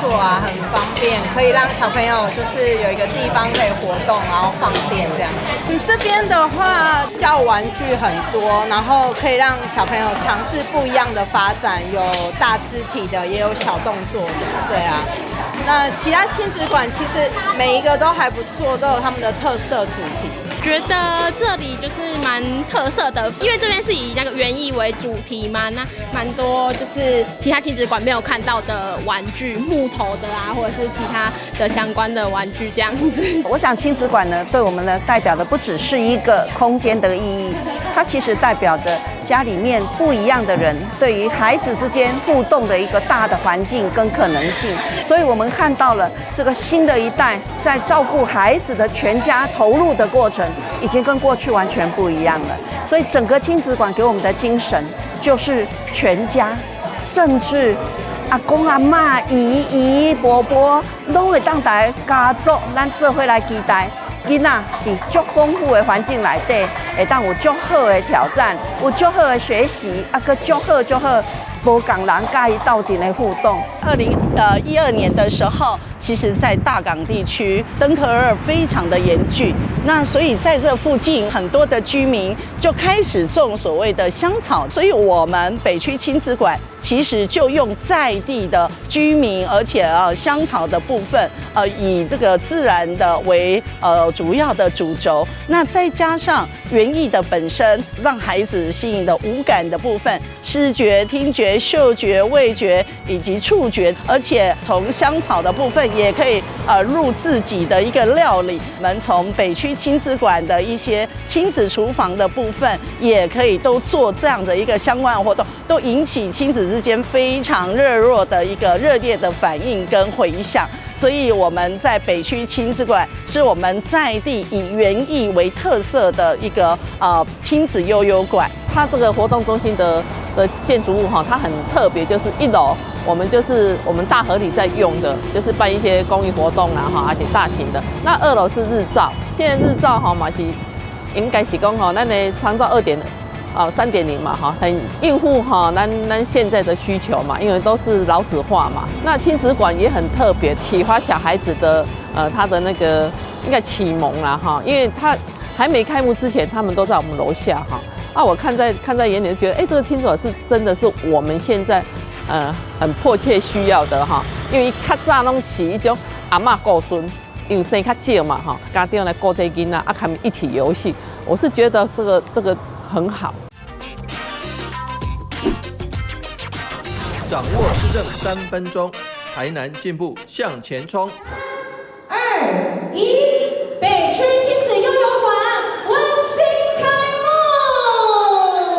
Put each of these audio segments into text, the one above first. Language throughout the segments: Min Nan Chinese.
錯啊，很方便，可以讓小朋友就是有一個地方可以活動，然後放電這樣。嗯，這邊的話教玩具很多，然後可以讓小朋友嘗試不一樣的發展，有大肢體的，也有小動作的，對啊。那其他親子館其實每一個都還不錯，都有他們的特色主題。覺得這裡就是蠻特色的，因為這邊是以那個園藝為主題嘛，那蠻多就是其他親子館沒有看到的玩具，木頭的啊，或者是其他的相關的玩具這樣子。我想親子館呢，對我們呢代表的不只是一個空間的意義，它其實代表着家裡面不一樣的人對於孩子之間互動的一個大的環境跟可能性。所以我們看到了這個新的一代在照顧孩子的全家投入的過程，已經跟過去完全不一樣了。所以整個親子館給我們的精神就是全家，甚至阿公阿嬤、姨姨伯伯，攏會當來家族，咱做伙來期待囡仔佇足豐富的環境內底，會當有足好的挑戰，有足好的學習，啊，閣足好足好無仝人佮伊鬥陣的互動。2012年的時候，其實在大港地區登革熱非常的嚴峻，那所以在這附近很多的居民就開始種所謂的香草，所以我們北區親子館其實就用在地的居民，而且香草的部分，以這個自然的為主要的主軸，那再加上園藝的本身，讓孩子吸引的五感的部分，視覺、聽覺、嗅覺、味覺以及觸覺，而且從香草的部分也可以入自己的一個料理。我們從北區親子館的一些親子廚房的部分，也可以都做這樣的一個相關活動，都引起親子之間非常熱絡的一個熱烈的反應跟迴響。所以我們在北區親子館是我們在地以園藝為特色的一個親子悠遊館。它這個活動中心的建築物哈，它很特別，就是一樓我們就是我們大和里在用的，就是辦一些公益活動啊哈，而且大型的。那二樓是日照，現在日照哈嘛是應該是講吼，咱的長照2.、3.0嘛哈，很應付哈咱現在的需求嘛，因為都是老子化嘛。那親子館也很特別，啟發小孩子的他的那個應該啟蒙啦哈，因為他還沒開幕之前，他們都在我們樓下哈。啊，我看在眼裡，就覺得，哎，這個親子館是真的是我們現在，很迫切需要的哈。因為較早攏是一種阿嬤顧孫，因為生較少嘛哈，家長來顧這囡仔，啊，他們一起遊戲，我是覺得這個很好。掌握市政3分鐘，台南進步向前衝。 2、1，北區親子悠遊館溫馨開幕。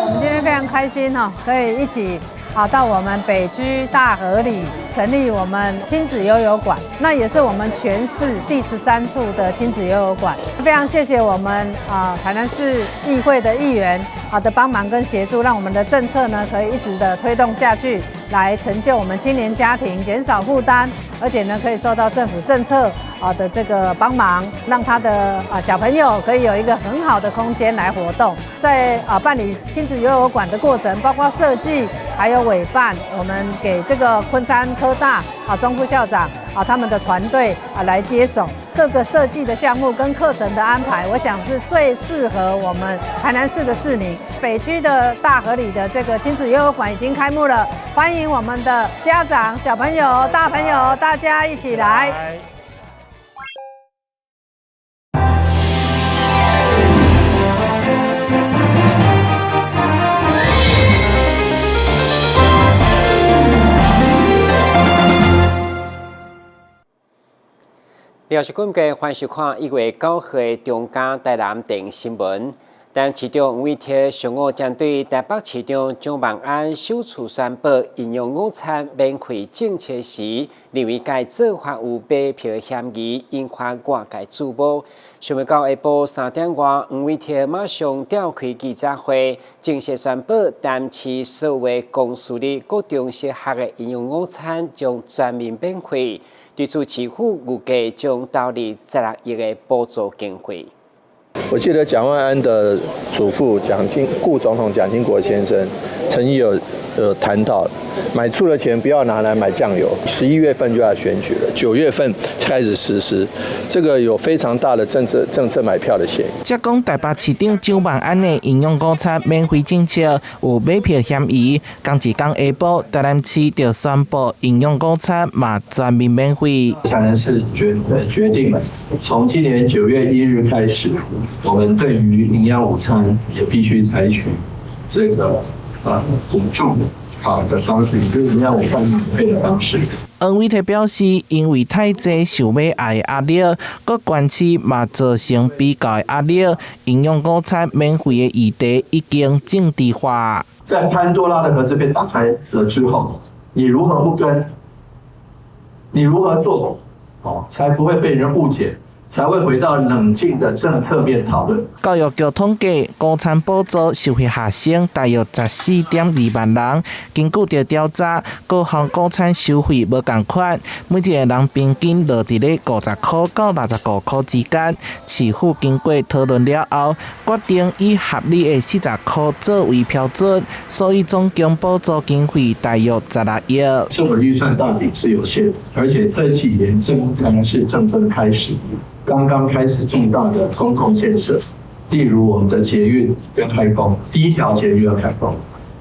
我們今天非常開心哈，可以一起啊到我們北區大和里成立我們親子悠遊館，那也是我們全市第13處的親子悠遊館。非常謝謝我們啊台南市議會的議員啊的幫忙跟協助，讓我們的政策呢可以一直的推動下去，來成就我們青年家庭，減少負擔，而且呢可以受到政府政策啊的這個幫忙，讓他的啊小朋友可以有一個很好的空間來活動。在啊辦理親子悠遊館的過程，包括設計還有委辦，我們給這個昆山科大啊莊副校長啊他們的團隊啊來接手各個設計的項目跟課程的安排，我想是最適合我們台南市的市民。北區的大和里的這個親子悠遊館已經開幕了，歡迎我們的家長、小朋友、大朋友，大家一起來。廖是今嘅歡迎收看1月9號的中嘉台南電新聞。台南市長黃偉哲上午針對台北市長蔣萬安首次宣布營養午餐免費政策時，認為該做法有買票嫌疑，引發外界注目。想欲到下晡3點外，黃偉哲馬上召開記者會，正式宣布台南市所有公私立國中小學的營養午餐將全面免費。對此，市府預計將投入16億的補助經費。我記得蔣萬安的祖父蔣經故總統蔣經國先生曾經有談到，買醋的錢不要拿來買醬油。11月份就要選舉了，9月份開始實施，這個有非常大的政治買票的嫌疑。才講台北市長蔣萬安的營養午餐免費政策有買票嫌疑，仝一工下晡，台南市就宣布營養午餐嘛全面免費。台南市決定了，從今年9月1日開始，我們對於營養午餐也必須採取這個補助的方式，就是營養午餐免費的方式。黃偉哲表示，因為太濟受買的壓力，閣縣市嘛造成比較的壓力，營養午餐免費的議題已經政治化。在潘多拉的盒子被打開了之後，你如何不跟？你如何做？哦，才不會被人誤解？才會回到冷靜的政策面討論。教育局統計，午餐補助受惠學生大約14.2萬人。根據著調查，各項午餐收費無仝款，每一個人平均落佇咧50塊到65塊之間。市府經過討論了後，決定以合理的40塊作為標準，所以總共補助經費大約16億。這個預算到底是有限，而且這幾年正剛是政策開始。剛剛開始重大的公共建設，例如我們的捷運要開工，第一條捷運要開工；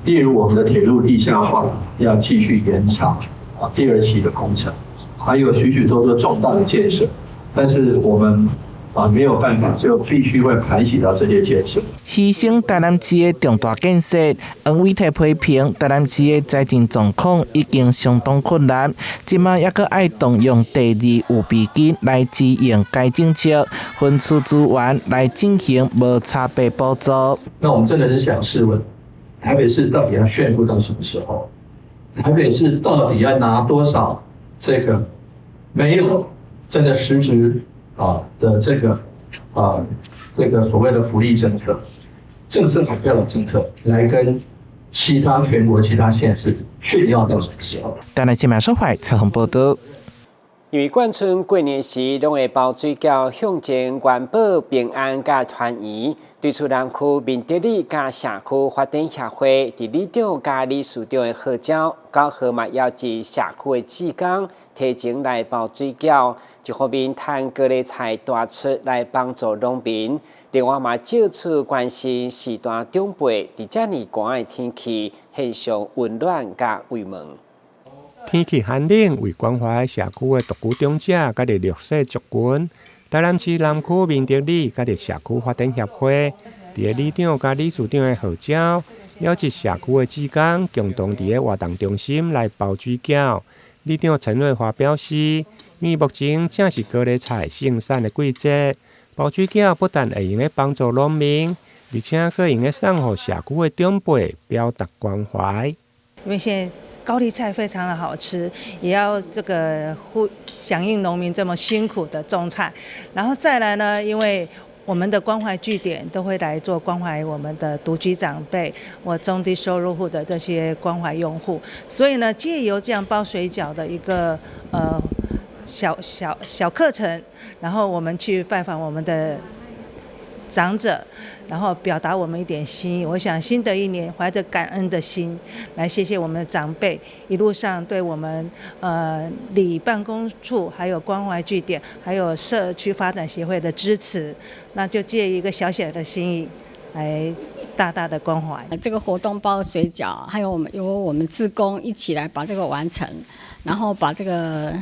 例如我們的鐵路地下化要繼續延長啊，第二期的工程，還有許許多多重大的建設，但是我們啊沒有辦法，就必須會排擠到這些建設。犧牲台南市的重大建設，黃偉哲批評台南市的財政狀況已經相當困難，這馬猶閣愛動用第二預備金來支應該政策，分出資源來進行無差別補助。那我們真的是想試問，台北市到底要炫富到什麼時候？台北市到底要拿多少這個沒有真的實質啊的這個所謂的福利政策，政策買票的政策，來跟其他全國其他縣市炫耀到什麼時候？台南新聞說話採訪報道。因為貫春過年時，攏會包水餃，象徵元寶平安佮團圓。對此南區明德里佮社區發展協會，佇里長佮理事長的號召，9號嘛邀集社區的志工提前來包水餃，一方面趁高麗菜大出來幫助農民，另外嘛借此關心序大長輩，佇遮爾寒的天氣，獻上溫暖佮慰問。天氣寒冷，為關懷社區的獨居長者佮著弱勢族群，台南市南區明德里佮著社區發展協會，佇咧里長佮理事長的號召，邀集社區的志工，共同佇咧活動中心來包水餃。里長陳瑞華表示，因為目前正是高麗菜盛產的季節，包水餃不但會用咧幫助農民，而且閣會用咧送予社區的長輩，表達關懷。因為現在高麗菜非常的好吃，也要這個呼響應農民這麼辛苦的種菜，然後再來呢，因為我們的關懷據點都會來做關懷我們的獨居長輩或中低收入戶的這些關懷用戶，所以呢，借由這樣包水餃的一個小小小課程，然後我們去拜訪我們的長者，然後表達我們一點心意。我想新的一年，懷着感恩的心，來謝謝我們的長輩一路上對我們里辦公處、還有關懷據點、還有社區發展協會的支持。那就借一個小小的心意，來大大的關懷。這個活動包水餃，還有我們由我們志工一起來把這個完成，然後把這個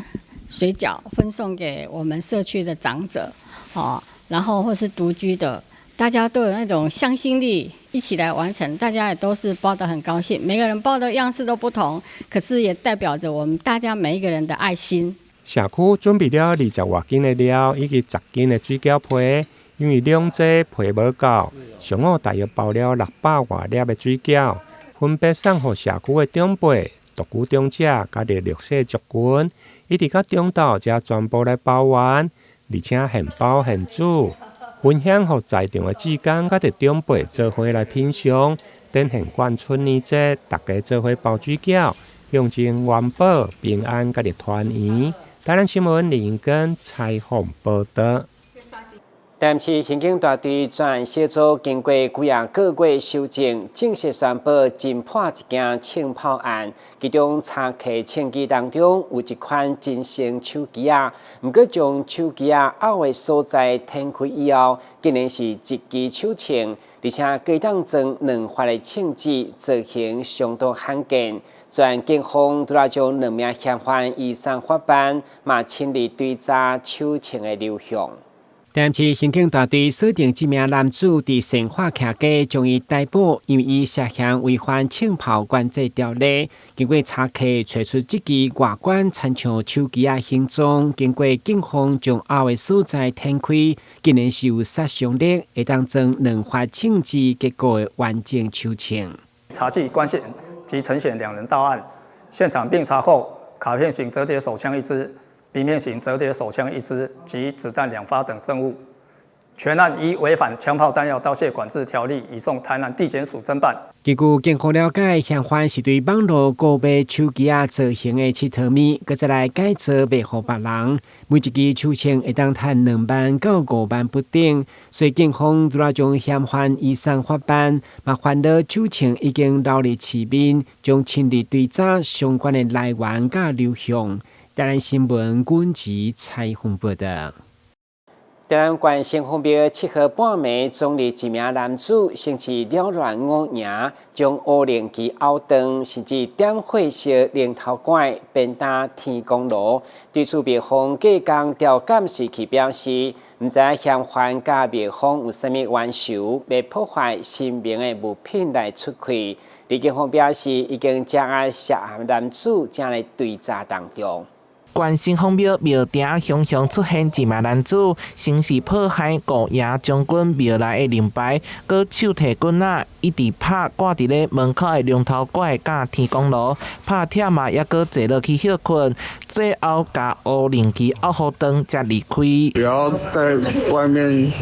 水餃分送給我們社區的長者，哦，然後或是獨居的。大家都有那種向心力，一起來完成，大家也都是包得很高興。每個人包的樣式都不同，可是也代表着我們大家每一個人的愛心。社區準備了20外斤的料以及10斤的水餃皮，因為量濟皮無夠，上午大約包了600外粒的水餃，分別送予社區的長輩、獨居長者佮著弱勢族群，一直到中晝才全部來包完，而且現包現煮。分享予在場的志工佮著長輩做伙來品嚐，展現貫春年節，大家做伙包水餃，象徵元寶平安佮著團圓。台南新聞林根採訪報道。台南市刑警大隊專案小組經過幾仔個月搜證，正式宣布偵破一件槍炮案。其中查獲槍支當中有一款真生手機仔，毋過將手機仔搲的所在展開以後，竟然是一支手槍，而且會當裝兩發的槍支，造型相當罕見。全警方拄仔將兩名嫌犯移送法辦，嘛親力追查手槍的流向。台南市刑警大隊鎖定這名男子佇善化徛街，將伊逮捕，因為伊涉嫌違反槍炮管制條例。經過查緝，揣出這支外觀親像手機仔形狀，經過警方將搲的所在展開，竟然是有殺傷力，會當裝兩發槍支結構的完整手槍。查緝關顯及陳顯兩人到案，現場並查獲卡片型折疊手槍一支、平面型折疊手槍一支及子彈兩發等證物，全案依違反槍炮彈藥刀械管制條例，移送台南地檢署偵辦。根據警方了解，嫌犯是對網路購買手機仔造型的𨑨迌物，閣再來改造賣予別人。每一支手槍會當趁2萬到5萬不等，所以警方拄仔將嫌犯移送法辦，嘛翻到手槍已經流入市面，將親力追查相關的來源佮流向。台南新聞軍籍採訪報道。台南縣城隍廟7號半暝，總理一名男子，先是擾亂五營，將烏龍旗拗斷，甚至點火燒龍頭拐，鞭打天公爐。對此，廟方隔工調監視器表示，毋知嫌犯佮廟方有啥物冤仇，欲破壞神明的物品來出氣。李警方表示，已經掌握涉案男子正咧追查當中。縣城隍廟廟埕雄雄出現一名男子，先是破壞五爺將軍廟內的靈牌，閣手提棍仔，一直拍掛佇咧門口的龍頭拐佮天公爐，拍忝嘛，猶閣坐落去歇睏，最後共烏龍旗拗予斷才離開。不要在外面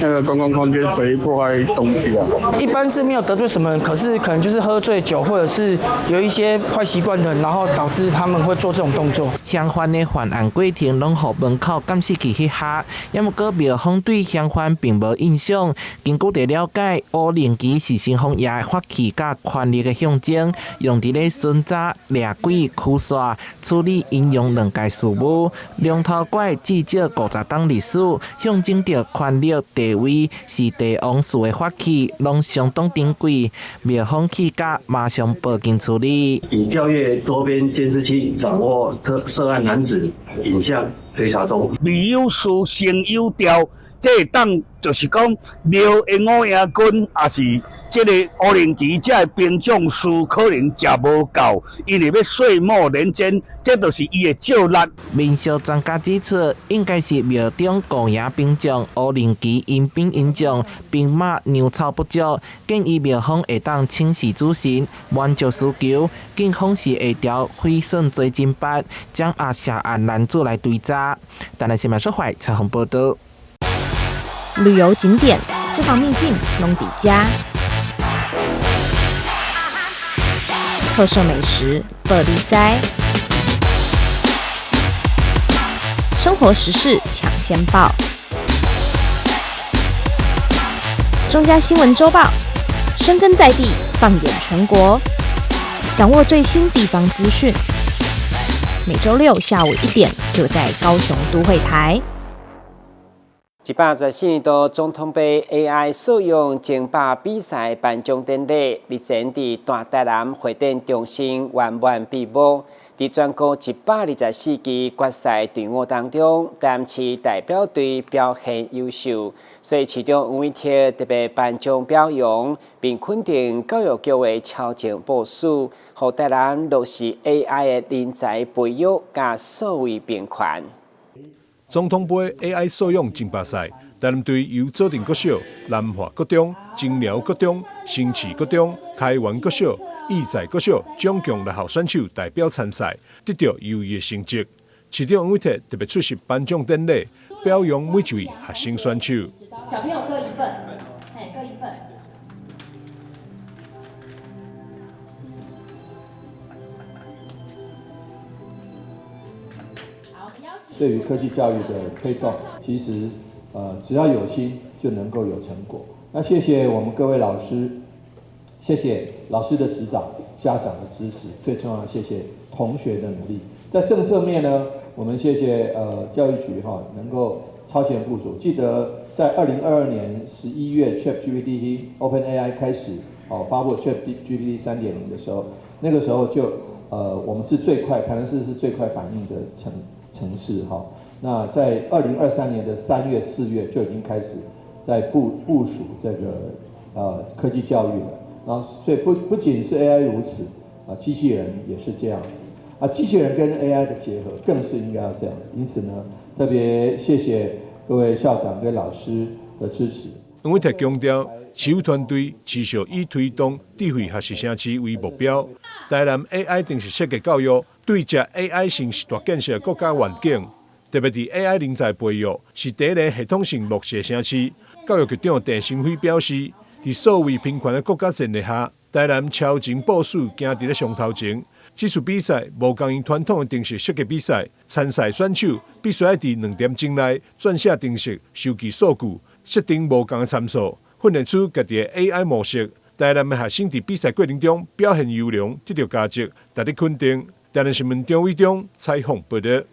那個公共空間隨意破壞東西啊！一般是沒有得罪什麼人，可是可能就是喝醉酒，或者是有一些壞習慣的人，然後導致他們會做這種動作。嫌犯的犯案過程攏予門口監視器翕下，猶毋過廟方對嫌犯並無印象。根據著了解，烏龍旗是城隍爺法器佮權力的象徵，用佇咧巡查、掠鬼、驅煞、處理陰陽兩界事務。龍頭拐至少50冬歷史，象徵著權力地位，是帝王賜的法器，攏相當珍貴。廟方氣甲馬上報警處理。已調閱周邊監視器，掌握特涉案男子影像追查中。未有事先有調，這會當就是講廟的五爺君，抑是這个烏龍旗，這个兵將士可能食無夠，因為欲歲末年終，這就是伊的借力。民俗專家指出，應該是廟中五爺兵將烏龍旗陰兵陰將兵馬糧草不足，建議廟方會當請示主神滿足需求。警方是會調毀損罪偵辦，將押涉案男子來追查。台南新聞說懷採訪報道。旅遊景點、私房秘境攏佇遮，特色美食報你知，生活時事搶先報，中嘉新聞週報，深耕在地，放眼全國，掌握最新地方資訊。每週六下午1點，就在高雄都會台。114年度總統盃 AI 素養爭霸比賽頒獎典禮日前佇大台南會展中心圓滿閉幕。佇全國124支決賽隊伍當中，台南市代表隊表現優秀，所以市長黃偉哲特別頒獎表揚，並肯定教育局的超前部署，予台南落實 AI 的人才培育佮數位平權。總統盃 AI 素養爭霸賽，台南隊由左鎮國小、南華國中、菁寮國中、新市國中、開元國小、義載國小總共六校選手代表參賽，得到優異的成績。市長黃偉哲特別出席頒獎典禮，表揚每一位學生選手。小朋友各一份，嘿，各一份。對於科技教育的推動，其實只要有心就能夠有成果。那謝謝我們各位老師，謝謝老師的指導，家長的支持，最重要謝謝同學的努力。在政策面呢，我們謝謝教育局哈，能夠超前部署。記得在2022年11月 ChatGPT OpenAI 開始哦發布 ChatGPT 3.0的時候，那個時候就我們是最快，台南市是最快反應的城市哈。那在2023年的3月、4月就已經開始在部署這個科技教育了。然後所以不僅是 AI 如此啊，機器人也是這樣子啊，機器人跟 AI 的結合更是應該要這樣子。因此呢，特別謝謝各位校長跟老師的支持。黃偉哲強調，市府團隊持續以推動智慧學習城市為目標，台南 AI 程式設計教育對接 AI 新時代建設國家願景，特別佇 AI 人才培育是第一个系統性落實的城市。教育局長鄭新輝表示，佇數位平權的國家戰略下，台南超前部署，行佇咧上頭前。這次比賽無仝於傳統的程式設計比賽，參賽選手必須愛佇2點鐘內撰寫程式、收集數據、設定無仝的參數，訓練出家己的 AI 模式。台南的學生佇比賽過程中表現優良，得著佳績，值得肯定。台南新聞張偉忠採訪報導。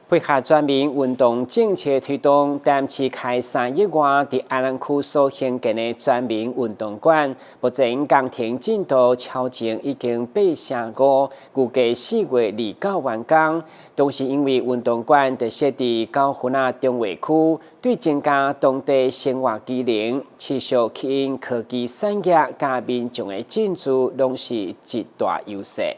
配合全民運動政策推動，台南市開3億外佇安南區所興建的全民運動館，目前工程進度超前已經8成5，預計4月29完工。同時，因為運動館就設佇九份仔中衛區，對增加當地生活機能、持續吸引科技產業佮民眾的進駐，攏是一大優勢。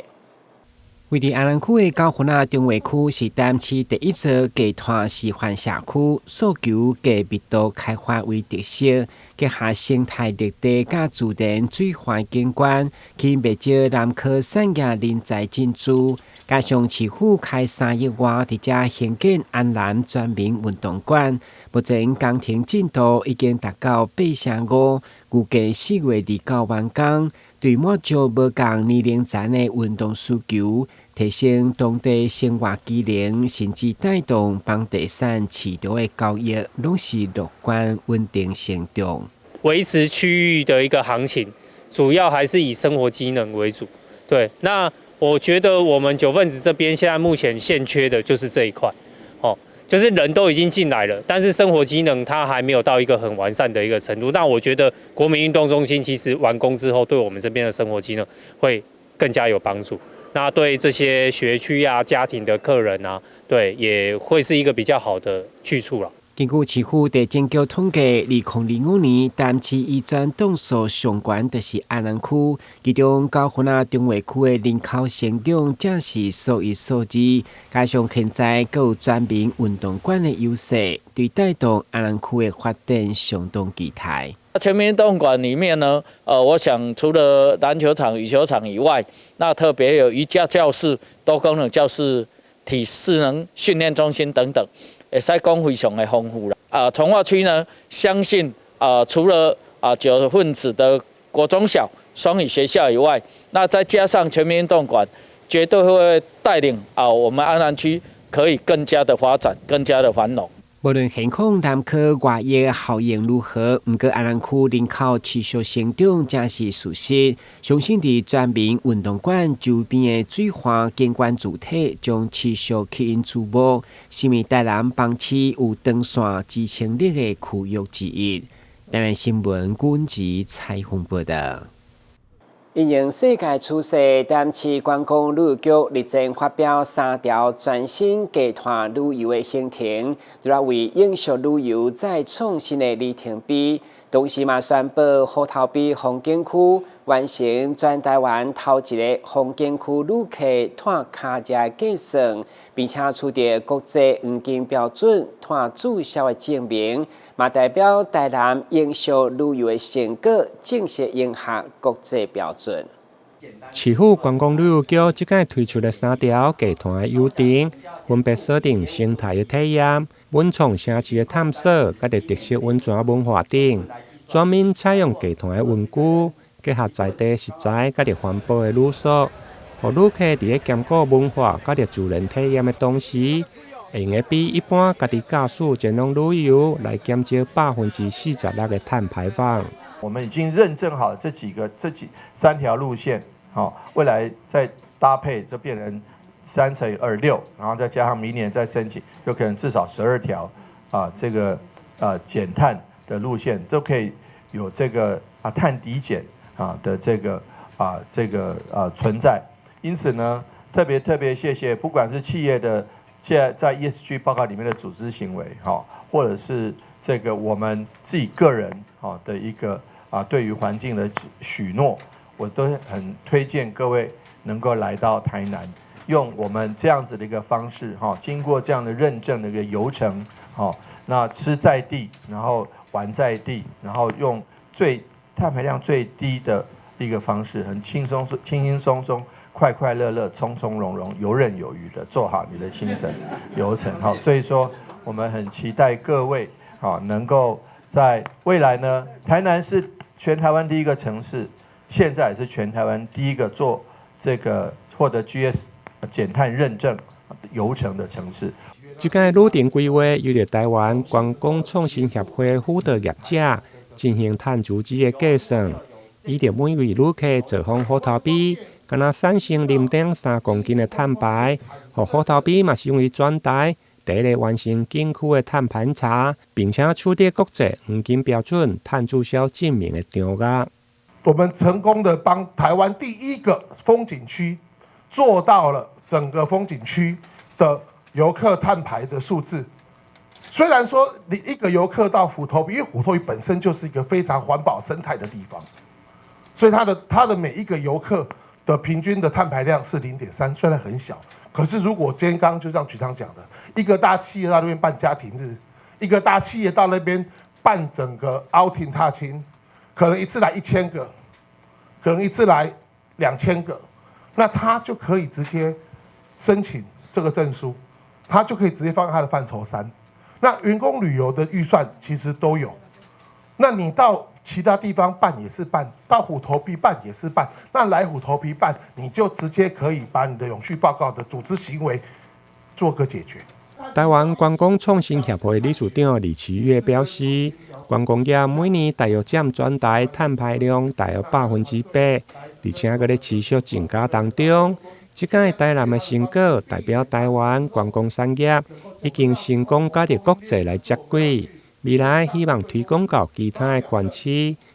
位佇安南區的九份仔中衛區是台南市第一座低碳示範社區，訴求低密度開發為特色，結合生態綠地佮自然水環景觀，吸引袂少南科產業人才進駐。加上市府開3億外佇遮興建安南全民運動館，目前工程進度已經達到8成5，預計4月29完工。對滿足無仝年齡層的運動需求，提升當地生活機能，甚至帶動房地產市場的交易，攏是樂觀穩定成長。維持區域的一個行情，主要還是以生活機能為主。對，那我覺得我們九份子這邊現在目前欠缺的就是這一塊，哦，就是人都已經進來了，但是生活機能它還沒有到一個很完善的一個程度。那我覺得國民運動中心其實完工之後，對我們這邊的生活機能會更加有幫助。那對這些學區啊、家庭的客人啊，對，也會是一個比較好的去處了。根據市府地政局統計，2025年台南市移轉棟數上懸就是安南區，其中九份仔中衛區的人口成長正是數一數二，加上現在閣有全民運動館的優勢，對帶動安南區的發展相當期待。全民運動館裡面呢，我想除了籃球場、羽球場以外，那特別有瑜伽教室、多功能教室、體適能訓練中心等等。會使講非常的豐富啦。啊，重劃區呢，相信啊，除了啊九份子的國中小雙語學校以外，那再加上全民運動館，絕對會帶領啊我們安南區可以更加的發展，更加的繁榮。無論現況南科外溢效應如何，毋過安南區人口持續成長，才是事實。相信佇全民運動館周邊的水環景觀主體將持續吸引注目，成為台南房市有長線支撐力的區域之一。台南新聞阮子采訪報導。因應世界趨勢，台南市觀光旅遊局日前發表三條全新低碳旅遊的行程，除了為永續旅遊再創新的里程碑，同時嘛宣布虎頭埤風景區完成全台灣頭一个風景區旅客碳跤跡的計算，並且取得國際黃金標準碳註銷的證明，嘛代表台南永續旅遊的成果正式迎合國際標準。市府觀光旅遊局這擺推出了三條低碳的遊程，分別鎖定生態的體驗、文創城市的探索，佮著特色溫泉文化等，專門採用低碳的文具，結合在地食材，佮著環保的旅宿，予旅客佇咧兼顧文化佮著自然體驗的同時，會用得比一般家己駕駛前往旅遊來減少46%的碳排放。我們已經認證好這幾個這幾三條路線，好，未來再搭配就變成3乘以2，6，然後再加上明年再申請，就可能至少12條啊，這個啊減碳的路線都可以有這個啊碳抵減啊的這個存在。因此呢，特別特別謝謝，不管是企業的現在在 ESG 報告裡面的組織行為，哈，或者是這個我們自己個人哈的一個啊對於環境的許諾，我都很推薦各位能夠來到台南，用我們這樣子的一個方式，哈，經過這樣的認證的一個遊程，哈，那吃在地，然後玩在地，然後用最碳排量最低的一個方式，很輕鬆、輕輕鬆鬆、快快樂樂、從從容容、游刃有餘的做好你的行程遊程，哈，所以說我們很期待各位，好能夠在未來呢，台南是全台灣第一個城市，現在也是全台灣第一個做這個獲得 GS 減碳認證遊程的城市。這個旅程規劃由著台灣觀光創新協會輔導業者進行碳足跡的計算，依著每位旅客造訪虎頭埤，敢若產生0.3公斤的碳排，予虎頭埤嘛成為全台第一个完成景區的碳盤查，並且取得國際黃金標準碳註銷證明的張額。我們成功的幫台灣第一個風景區做到了整個風景區的遊客碳排的數字。雖然說你一個遊客到虎頭埤，因為虎頭埤本身就是一個非常環保生態的地方，所以它的每一個遊客的平均的碳排量是0.3，雖然很小，可是如果今天剛剛就像局長講的，一個大企業到那邊辦家庭日，一個大企業到那邊辦整個 outing 踏青，可能一次來1000個，可能一次來2000個，那他就可以直接申請這個證書，他就可以直接放在他的範疇三。那員工旅遊的預算其實都有，那你到其他地方辦也是辦，到虎頭埤辦也是辦，那來虎頭埤辦，你就直接可以把你的永續報告的組織行為做個解決。台灣觀光創新協會理事長李奇岳表示，觀光業每年大約佔全台碳排量大約8%，而且閣咧持續增加當中。這擺台南的成果代表台灣觀光產業已經成功佮著國際來接軌，未來希望推廣到其他的縣市，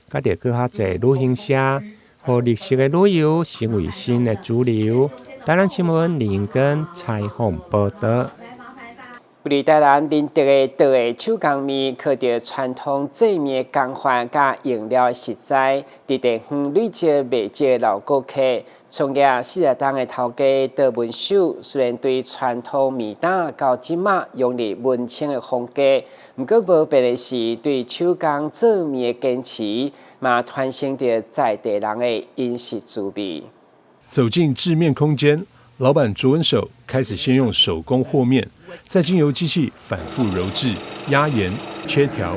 佮著閣較濟旅行社，予綠色的旅遊成為新的主流。台南新聞林英根採訪報導。位佇台南仁德的桌的手工麵，靠著傳統製麵的工法佮用料食材，佇地方累積袂少老顧客。創業40冬的頭家卓文秀，雖然對傳統麵擔到這馬擁有文青的風格，毋過無變的是對手工做麵的堅持，嘛傳承著在地人的飲食滋味。走進製麵空間，老闆卓文守開始先用手工和麵，再經由機器反覆揉製、壓圓、切條，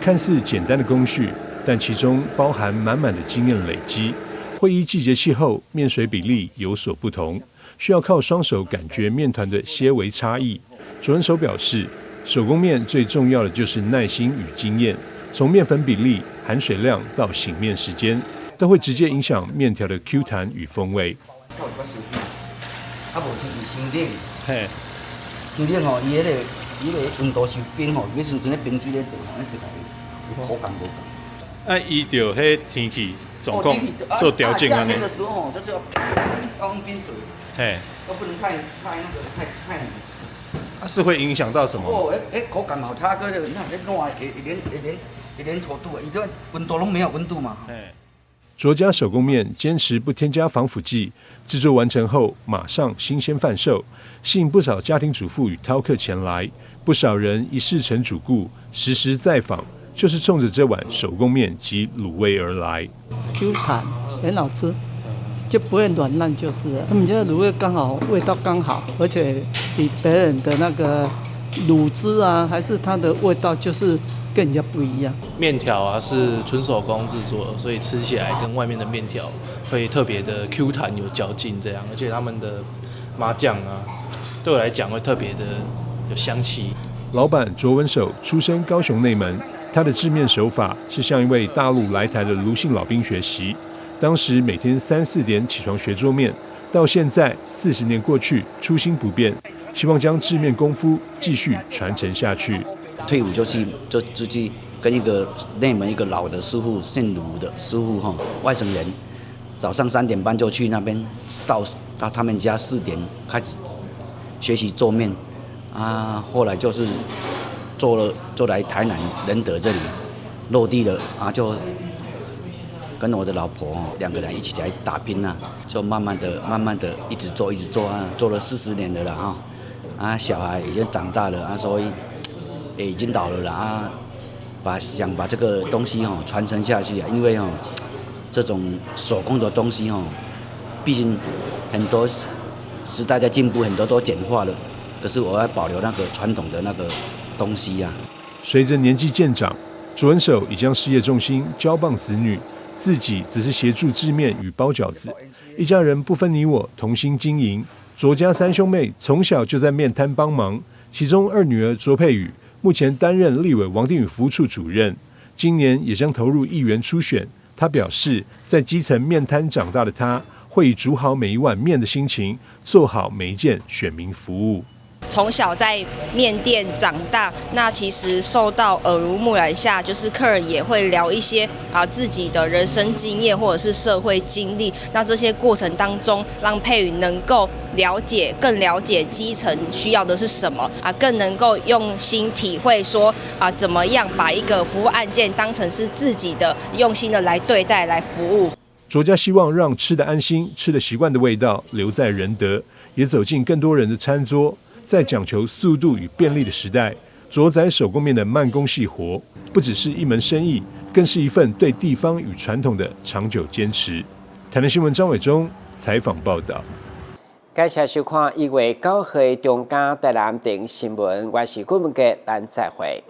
看似簡單的工序，但其中包含滿滿的經驗累積。會依季節氣候、麵水比例有所不同，需要靠雙手感覺麵團的些微差異。卓文守表示，手工麵最重要的就是耐心與經驗，從麵粉比例、含水量到醒麵時間，都會直接影響麵條的 Q 彈與風味。啊，無天氣傷冷，嘿，傷冷吼，伊彼个伊彼个溫度傷冰吼，彼時陣咧冰水咧做吼，咧做來伊口感無仝。啊，依著彼天氣狀況做調整按呢。夏天的時候吼，就是要用冰水，嘿，都不能太太那個太太冷。啊，是會影響到什麼？哦，欸欸，口感好差，閣你看這軟會會黏會黏會黏稠度，伊這溫度攏沒有溫度嘛。卓家手工麵堅持不添加防腐劑，製作完成後馬上新鮮販售，吸引不少家庭主婦與饕客前來。不少人一試成主顧，時時再訪，就是衝着這碗手工麵及滷味而來。 Q 彈，很好吃，就不會軟爛就是了。他們家的滷味剛好，味道剛好，而且比別人的那個滷汁啊，還是它的味道就是跟人家不一樣。麵條啊是純手工製作，所以吃起來跟外面的麵條會特別的 Q 彈有嚼勁，這樣。而且他們的麻醬啊，對我來講會特別的有香气。老板卓文守出身高雄内门，他的制面手法是向一位大陆来台的卢姓老兵学习。当时每天3、4点起床学做面，到现在40年过去，初心不变，希望将制面功夫继续传承下去。退伍就去就就去跟一个内门一个老的师傅，姓卢的师傅哈，外省人，早上3点半就去那边，到他们家4点开始学习做面，啊，后来就是做来台南仁德这里落地了啊，就跟我的老婆2个人一起来打拼啊，就慢慢的、慢慢的一直做、一直做啊，做了40年的了哈，啊，小孩已经长大了啊，所以也已经老了啦啊，想把这个东西哈传承下去啊，因为哈这种手工的东西哈，毕竟很多时代在进步，很多都简化了，可是我要保留那个传统的那个东西啊。随着年纪渐长，卓文守已将事业重心交棒子女，自己只是协助制面与包饺子，一家人不分你我，同心经营。卓家3兄妹从小就在面摊帮忙，其中二女儿卓佩宇目前担任立委王定宇服务处主任，今年也将投入议员初选。他表示，在基层面摊长大的他，会以煮好每一碗面的心情，做好每一件选民服务。从小在面店长大，那其实受到耳濡目染下，就是客人也会聊一些自己的人生经验或者是社会经历。那这些过程当中，让佩宇能够更了解基层需要的是什么啊，更能够用心体会说怎么样把一个服务案件当成是自己的，用心的来对待、来服务。卓家希望让吃的安心、吃的习惯的味道留在仁德，也走进更多人的餐桌。在讲求速度与便利的时代，卓仔手工面的慢工细活，不只是一门生意，更是一份对地方与传统的长久坚持。台南新闻张伟忠采访报道。感谢收看1月9号的中嘉台南电新闻，我是郭文杰，咱再会。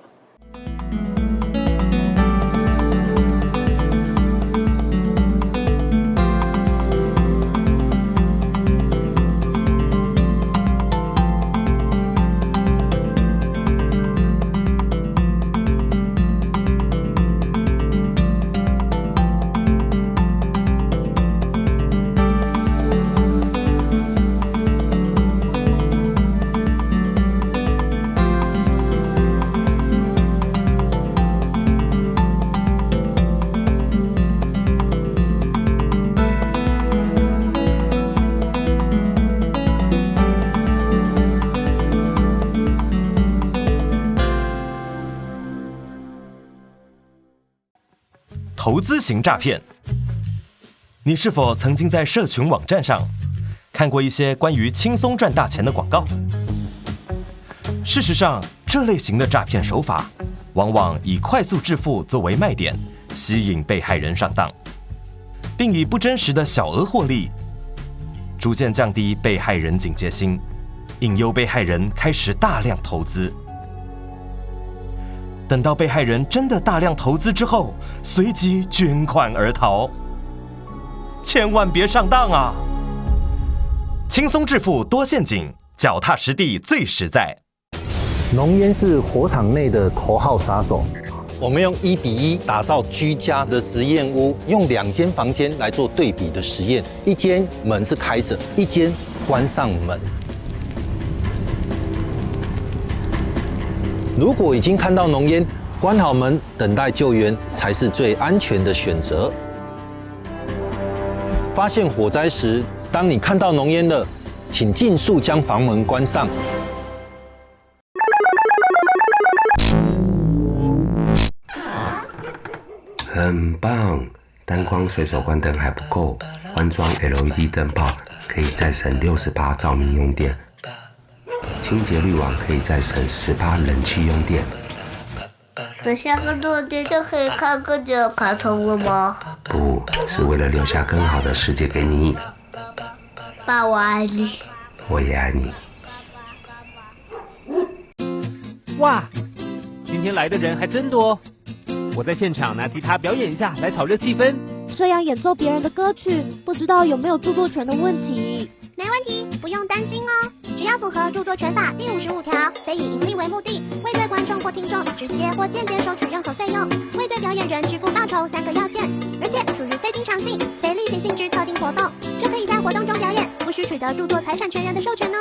投资型诈骗，你是否曾经在社群网站上看过一些关于轻松赚大钱的广告？事实上，这类型的诈骗手法往往以快速致富作为卖点，吸引被害人上当，并以不真实的小额获利，逐渐降低被害人警戒心，引诱被害人开始大量投资。等到被害人真的大量投资之后，随即卷款而逃。千万别上当啊！轻松致富多陷阱，脚踏实地最实在。浓烟是火场内的头号杀手。我们用1比1打造居家的实验屋，用2间房间来做对比的实验，一间门是开着，一间关上门。如果已经看到浓烟，关好门等待救援才是最安全的选择。发现火灾时，当你看到浓烟了，请尽速将房门关上。很棒，单光随手关灯还不够，换装 LED 灯泡可以再省60%照明用电。清洁滤网可以再省10%冷气用电。等下更多的电就可以看更久的卡通了吗？不是为了留下更好的世界给你。爸，我爱你。我也爱你。哇，今天来的人还真多。我在现场拿吉他表演一下，来炒热气氛。这样演奏别人的歌曲，不知道有没有著作权的问题？没问题，不用担心哦。只要符合著作權法第55條，非以營利為目的，未對觀眾或聽眾直接或間接收取任何費用，未對表演人支付報酬三個要件，而且屬於非經常性、非例行性之特定活動，就可以在活動中表演，無需取得著作財產權人的授權哦。